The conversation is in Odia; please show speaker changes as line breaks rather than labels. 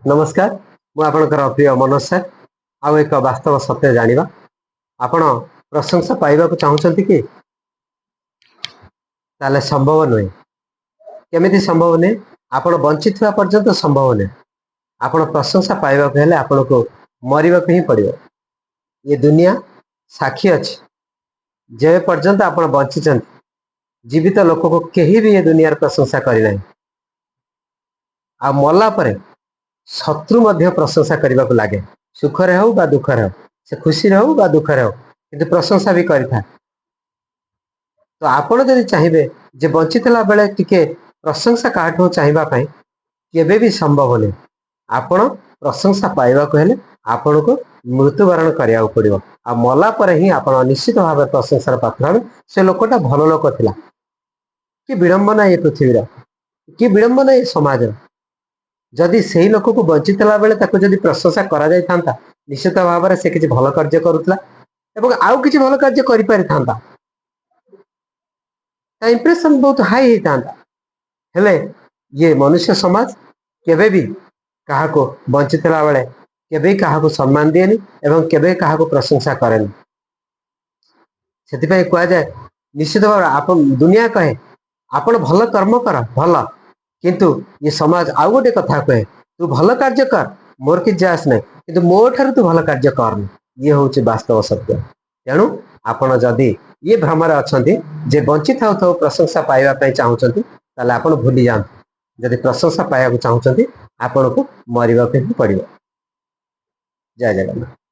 ନମସ୍କାର, ମୁଁ ଆପଣଙ୍କର ପ୍ରିୟ ମନୋଜ ସାର୍। ଆଉ ଏକ ବାସ୍ତବ ସତ୍ୟ ଜାଣିବା। ଆପଣ ପ୍ରଶଂସା ପାଇବାକୁ ଚାହୁଁଛନ୍ତି କି? ତାହେଲେ ସମ୍ଭବ ନୁହେଁ। କେମିତି ସମ୍ଭବ ନୁହେଁ? ଆପଣ ବଞ୍ଚିଥିବା ପର୍ଯ୍ୟନ୍ତ ସମ୍ଭବ ନୁହେଁ। ଆପଣ ପ୍ରଶଂସା ପାଇବାକୁ ହେଲେ ଆପଣଙ୍କୁ ମରିବାକୁ ହିଁ ପଡ଼ିବ। ଏ ଦୁନିଆ ସାକ୍ଷୀ ଅଛି, ଯେବେ ପର୍ଯ୍ୟନ୍ତ ଆପଣ ବଞ୍ଚିଛନ୍ତି, ଜୀବିତ ଲୋକକୁ କେହି ବି ଏ ଦୁନିଆର ପ୍ରଶଂସା କରିନାହିଁ। ଆଉ ମଲା ପରେ ଶତ୍ରୁ ମଧ୍ୟ ପ୍ରଶଂସା କରିବାକୁ ଲାଗେ। ସୁଖରେ ହଉ ବା ଦୁଃଖରେ ହଉ, ସେ ଖୁସିରେ ହଉ ବା ଦୁଃଖରେ ହଉ, କିନ୍ତୁ ପ୍ରଶଂସା ବି କରିଥାଏ। ତ ଆପଣ ଯଦି ଚାହିଁବେ ଯେ ବଞ୍ଚିଥିଲା ବେଳେ ଟିକେ ପ୍ରଶଂସା କାହାଠୁ ଚାହିଁବା ପାଇଁ, କେବେ ବି ସମ୍ଭବ ନୁହେଁ। ଆପଣ ପ୍ରଶଂସା ପାଇବାକୁ ହେଲେ ଆପଣଙ୍କୁ ମୃତ୍ୟୁବରଣ କରିବାକୁ ପଡ଼ିବ। ଆଉ ମଲା ପରେ ହିଁ ଆପଣ ନିଶ୍ଚିତ ଭାବରେ ପ୍ରଶଂସାର ପାତ୍ର ହେବେ, ସେ ଲୋକଟା ଭଲ ଲୋକ ଥିଲା। କି ବିଡ଼ମ୍ବନା ଏ ପୃଥିବୀର, କି ବିଡ଼ମ୍ବନା ଏ ସମାଜର! ଯଦି ସେଇ ଲୋକକୁ ବଞ୍ଚିଥିଲା ବେଳେ ତାକୁ ଯଦି ପ୍ରଶଂସା କରାଯାଇଥାନ୍ତା, ନିଶ୍ଚିତ ଭାବରେ ସେ କିଛି ଭଲ କାର୍ଯ୍ୟ କରୁଥିଲା ଏବଂ ଆଉ କିଛି ଭଲ କାର୍ଯ୍ୟ କରିପାରିଥାନ୍ତା। ତା ଇମ୍ପ୍ରେସନ ବହୁତ ହାଇ ହେଇଥାନ୍ତା। ହେଲେ ଇଏ ମନୁଷ୍ୟ ସମାଜ କେବେ ବି କାହାକୁ ବଞ୍ଚିଥିଲା ବେଳେ କେବେ କାହାକୁ ସମ୍ମାନ ଦିଏନି ଏବଂ କେବେ କାହାକୁ ପ୍ରଶଂସା କରେନି। ସେଥିପାଇଁ କୁହାଯାଏ, ନିଶ୍ଚିତ ଭାବରେ ଆପଣ ଦୁନିଆ କହେ, ଆପଣ ଭଲ କର୍ମ କର, ଭଲ। କିନ୍ତୁ ଏ ସମାଜ ଆଉ ଗୋଟେ କଥା କହେ, ତୁ ଭଲ କାର୍ଯ୍ୟ କର, ମୋର କିଛି ଯାଏ ଆସେ ନାହିଁ, କିନ୍ତୁ ମୋ ଠାରୁ ତୁ ଭଲ କାର୍ଯ୍ୟ କରନି। ଇଏ ହଉଛି ବାସ୍ତବ ସତ୍ୟ। ତେଣୁ ଆପଣ ଯଦି ଇଏ ଭ୍ରମରେ ଅଛନ୍ତି ଯେ ବଞ୍ଚି ଥାଉ ଥାଉ ପ୍ରଶଂସା ପାଇବା ପାଇଁ ଚାହୁଁଛନ୍ତି, ତାହେଲେ ଆପଣ ଭୁଲି ଯାଆନ୍ତୁ। ଯଦି ପ୍ରଶଂସା ପାଇବାକୁ ଚାହୁଁଛନ୍ତି, ଆପଣଙ୍କୁ ମରିବାକୁ ହିଁ ପଡ଼ିବ। ଜୟ ଜଗନ୍ନାଥ।